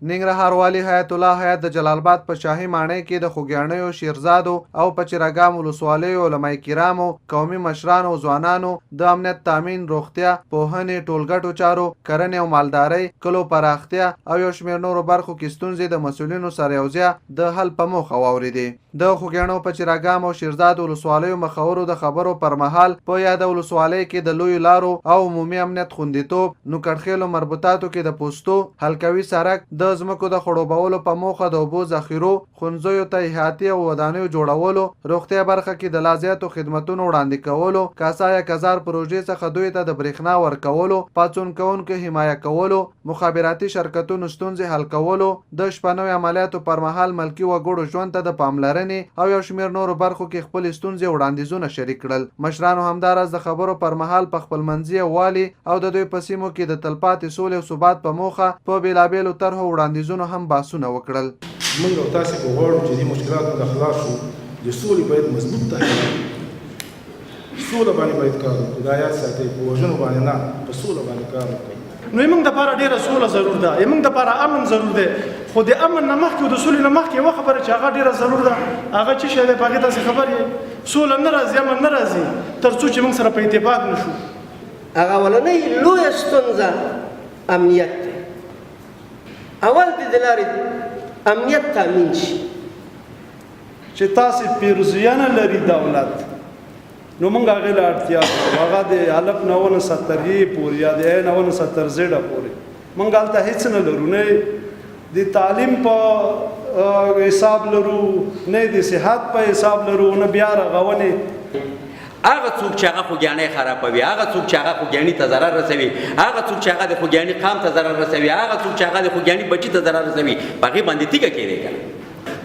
ننګرهار والي حیات الله حیات د جلال آباد په شاهي ماڼۍ کې د خوږیاڼیو، شیرزادو او پچیراګام ولسوالیو علماء کرامو، قومي مشرانو او ځوانانو د امنیت تامین، روغتیا، پوهنې، ټولګټو چارو، کرنې او مالدارۍ، کلو پراختیا او یو شمېر نورو برخو کې ستونزې د مسؤلینو سره یوځای د حل په موخه واورېدې. د خوږیاڼو، پچیراګام او شیرزاد ولسوالیو مخورو د خبرو پر مهال په یاده ولسوالۍ کې د لویو لارو او عمومي امنیت خوندیتوب، نوکړخېلو مربوطاتو کې د پوستو، حلقوي سرک، د ځمکو د خړوبولو په موخه د اوبو ذخیرو، ښوونځیو ته احاطې او ودانیو جوړولو، روغتیا برخه کې د لا زیاتو خدمتونو وړاندې کولو، کاسا یا کزار پروژې څخه دوی ته د برېښنا ورکولو، پاڅون کوونکو حمایه کولو، مخابراتي شرکتونو ستونزې حل کولو، د شپنیو عملیاتو پر مهال ملکي وګړو ژوند ته د پاملرنې او یو شمېر نورو برخو کې خپلې ستونزې او وړاندیزونه شریک کړل. مشرانو همداراز د خبرو پر مهال په خپلمنځي یووالي او د دوی په سیمو کې د تلپاتې سولې او ثبات په موخه په بېلابېلو طرحو او وړاندیزونو هم بحثونه وکړل. موږ او تاسې که غواړو چې دې مشکلاتو نه خلاص شو، د سولې باید مضبوط تحلیل وکړو. سوله باندې باید کار وکړو، دا یاد ساتئ، په وژنو باندې نه، په سوله باندې کار وکړئ. نو یې موږ دپاره ډېره سوله ضرور ده، یې موږ دپاره امن ضرور دی، خو د امن نه مخکې او د سولې نه مخکې یوه خبره چې هغه ډېره ضرور ده، هغه څه شی دی؟ په هغې تاسې خبر یئ. سوله نه راځي، امن نه راځي تر څو چې موږ سره په اتفاق نه شو. هغه اولنۍ لویه ستونزه امنیت دی. اول دې د لارې امنیت تامین شي. چې تاسې پیرزوینه لري دولت، نو موږ هغې له اړتیا لرو، هغه د الف نه ونیسه تر یې پورې یا د ای نه ونیسه تر زیډه پورې، موږ هلته هېڅ نه لرو، نه د تعلیم په حساب لرو، نه د صحت په حساب لرو، نه بیا رغونې. هغه څوک چې هغه خوږیاڼی خرابوي، هغه څوک چې هغه خوږیاڼي ته ضرر رسوي، هغه څوک چې هغه د خوږیاڼي قام ته ضرر رسوي، هغه څوک چې هغه د خوږیاڼي بچي ته ضرر رسوي، په هغې باندې تیږه کېږدئ که نه.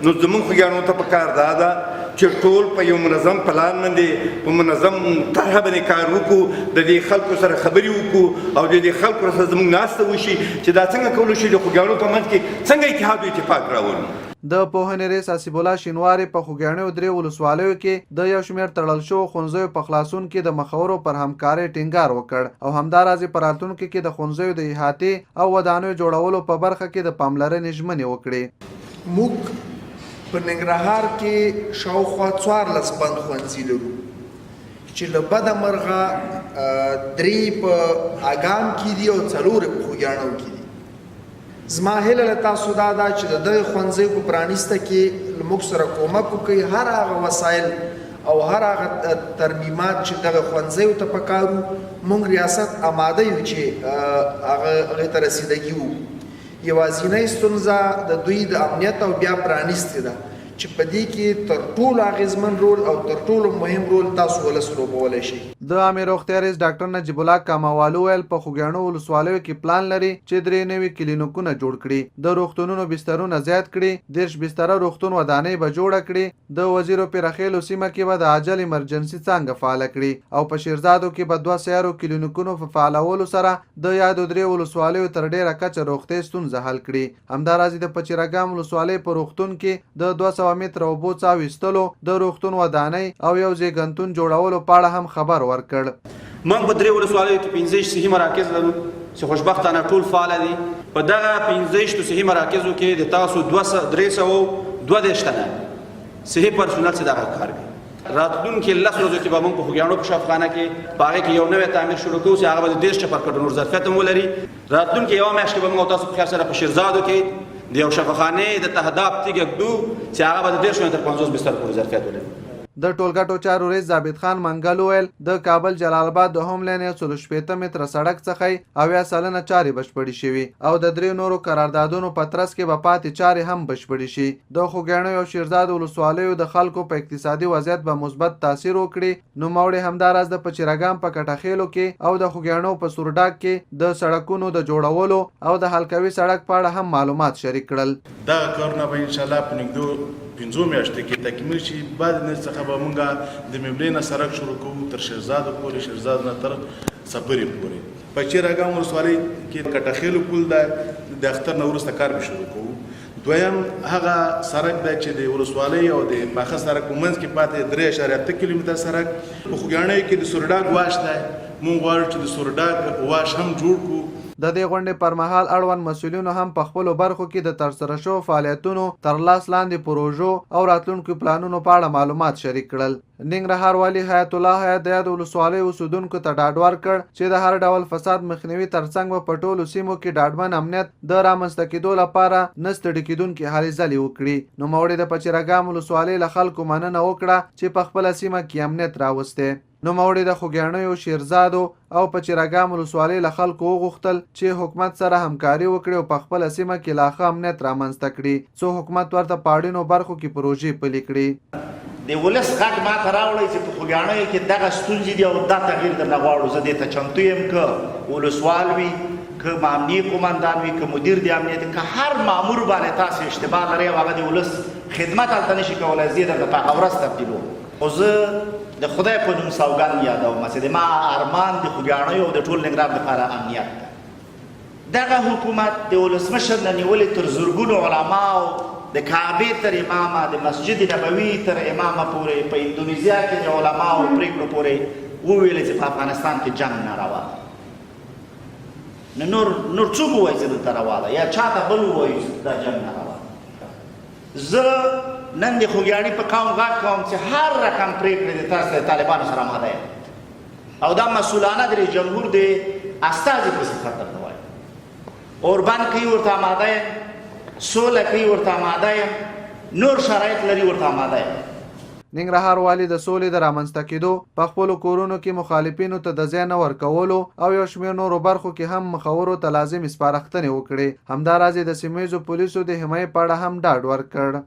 نو زمونږ خوږیاڼو ته په کار دا ده چې ټول په یو منظم پلان باندې، په منظم طرحه باندې کار وکړو، د دې خلکو سره خبرې وکړو او د دې خلکو سره زمونږ ناسته وشي چې دا څنګه کولی شي د خوږیاڼو په منځ کې څنګه اتحاد او اتفاق راولو. د پوهنې ریس حسیب الله شینواري په خوږیاڼیو درې ولسوالیو کې د یو شمېر تړل شوو ښوونځیو په خلاصون کې د مخورو پر همکارۍ ټینګار وکړ او همداراز یې په راتلونکي کې د ښوونځیو د احاطې او ودانیو جوړولو په برخه کې د پاملرنې ژمنې وکړې. موږ په ننګرهار کې شاوخوا 14 بند ښوونځي لرو چې له بده مرغه 3 په اګام کې دي او 4 په خوږیاڼو کې دي. زما هیله له تاسو دا ده چې د دغه ښوونځیو په پرانیسته کې له موږ سره کومک وکړئ. هر هغه وسایل او هر هغه ترمیمات چې دغه ښوونځیو ته پکار وو، موږ ریاست اماده یو چې هغه ته رسیدګي وکړو. یوازینۍ ستونزه د دوی د امنیت او بیا پرانیستې ده چې په دې کې تر ټولو اغېزمن رول او تر ټولو مهم رول تاسو ولس لوبولی شئ. د عامې روغتیا ریس ډاکټر نجیب الله کاموال وویل، په خوږیاڼو ولسوالیو کې پلان لري چې 93 کلینیکونه جوړ کړي، د روغتونونو بسترونه زیات کړي، 30 بستره روغتون ودانۍ به جوړه کړي، د وزیرو پیرخېلو سیمه کې به د عاجل ایمرجنسي څانګه فعاله کړي او په شیرزادو کې به 2 سیارو کلینیکونو په فعالولو سره د یادو 3 ولسوالیو تر ډېره کچه روغتیايي ستونزه حل کړي. همداراز د پچیراګام ولسوالۍ په روغتون کې د 200 متره اوبو څاه ویستلو، د روغتون ودانۍ او یو زیږنتون جوړولو په اړه هم خبر ورکړ. موږ په 3 ولسوالیو کې 25 صحي مراکز لرو چې خوشبختانه ټول فعال دي. په دغه 25 صحي مراکزو کې د تاسو 332 تنه صحي پرسونل چې دغه کار کوي. راتلونکي 10 ورځو کې به موږ په خوږیاڼو په شفاخانه کې په هغې کې یو نوی تعمیر شروع کوو چې هغه به د 30 چپرکټو نور ظرفیت هم ولري. راتلونکي یوه میاشت کې به موږ تاسو په خیر سره په شیرزادو کې د یو شفاخانې د تهداب تیږه ږدو چې هغه به د 30 نه تر 50 بستر پورې ظرفیت ولري. د ټولګټو چارو ریس ضابط خان منګل وویل، د کابل جلال آباد د هوم لین 160 متره سړک څخه یې 70% چارې بشپړې شوي او د 3 نورو قراردادونو په ترڅ کې به پاتې چارې هم بشپړې شي. د خوږیاڼیو او شیرزاد ولسوالیو د خلکو په اقتصادي وضعیت به مثبت تاثیر وکړي. نوموړي همداراز د پچیراګام په کټخېلو کې او د خوږیاڼو په سورډاک کې د سړکونو د جوړولو او د حلقوي سړک په اړه هم معلومات شریک کړل. دغه کارونه به انشاءالله په نږدو 5 میاشتو کې تکمیل شي. بعد نه څخه به موږ د میبلې نه سړک شروع کوو تر شیرزادو پورې، شیرزاد نه تر څپرې پورې. پچیراګام ولسوالۍ کې کټخېلو پول دی، د اختر نه وروسته کار به شروع کوو. دویم هغه سړک دی چې د ولسوالۍ او د پاخه سړک په منځ کې پاتې 3.8 کیلومتر سړک. په خوږیاڼیو کې د سورډاګ واش دی، موږ غواړو چې د سورډاګ واش هم جوړ کړو. د دې غونډې پر مهال اړوند مسؤلینو هم په خپلو برخو کې د ترسره شوو فعالیتونو، تر لاس لاندې پروژو او راتلونکو پلانونو په اړه معلومات شریک کړل. ننګرهار والي حیات الله حیات د یادو ولسوالیو اوسېدونکو ته ډاډ ورکړ چې د هر ډول فساد مخنیوي ترڅنګ به په ټولو سیمو کې ډاډمن امنیت د رامنځته کېدو لپاره نه ستړي کېدونکې هلې ځلې وکړي. نوموړي د پچیراګام ولسوالۍ له خلکو مننه وکړه چې په خپله سیمه کې امنیت راوستی. نوموړي د خوږیاڼیو، شیرزادو او پچیراګام ولسوالۍ له خلکو وغوښتل چې حکومت سره همکاري وکړي او په خپله سیمه کې لا ښه امنیت رامنځته کړي، څو حکومت ورته په اړینو برخو کې پروژې پلي کړي. د ولس غږ ماته راوړئ چې په خوږیاڼیو کې دغه ستونزې دي او دا تغییر درنه غواړو، زه دې ته چمتو یم، که ولسوال وي، که امنیې قومندان وي، که مدیر د امنیت، که هر مامور باندې تاسو اشتباه لرئ او هغه د ولس خدمت هلته نشي کولی، زه یې درته په هغه ورځ تبدیلوم. خو زه د خدای په نوم سوګند یادوم چې د ما ارمان د خوږیاڼیو او د ټول ننګرهار لپاره امنیت ده. دغه حکومت د ولسمشر نه نیولې تر زرګونو علماو، د کعبې تر امامه، د مسجد نبوي تر امامه پورې، په اندونیزیا کې د علماو پرېکړو پورې وویل چې په افغانستان کې جنګ ناروا ده. نو نور نور څوک ووایي چې دلته روا ده یا چاته بل ووایي چې دا جنګ ناروا ده؟ زه نن د خوږیاڼي په قوم غږ کوم چې هر رقم پرېکړې د تاسو د طالبانو سره آماده یم او دا مسؤلانه د رئیس جمهور د استازي په صفت درته وایم. اوربند کوي ورته آماده یم، سوله کوي ورته آماده یم، نور شرایط لري ورته آماده یم. ننګرهار والي د سولې د رامنځته کېدو، په خپلو کورونو کې مخالفینو ته د ځای نه ورکولو او یو شمېر نورو برخو کې هم مخورو ته لازمې سپارښتنې وکړې. همداراز یې د سیمه ییزو پولیسو د حمایې په اړه هم ډاډ ورکړ.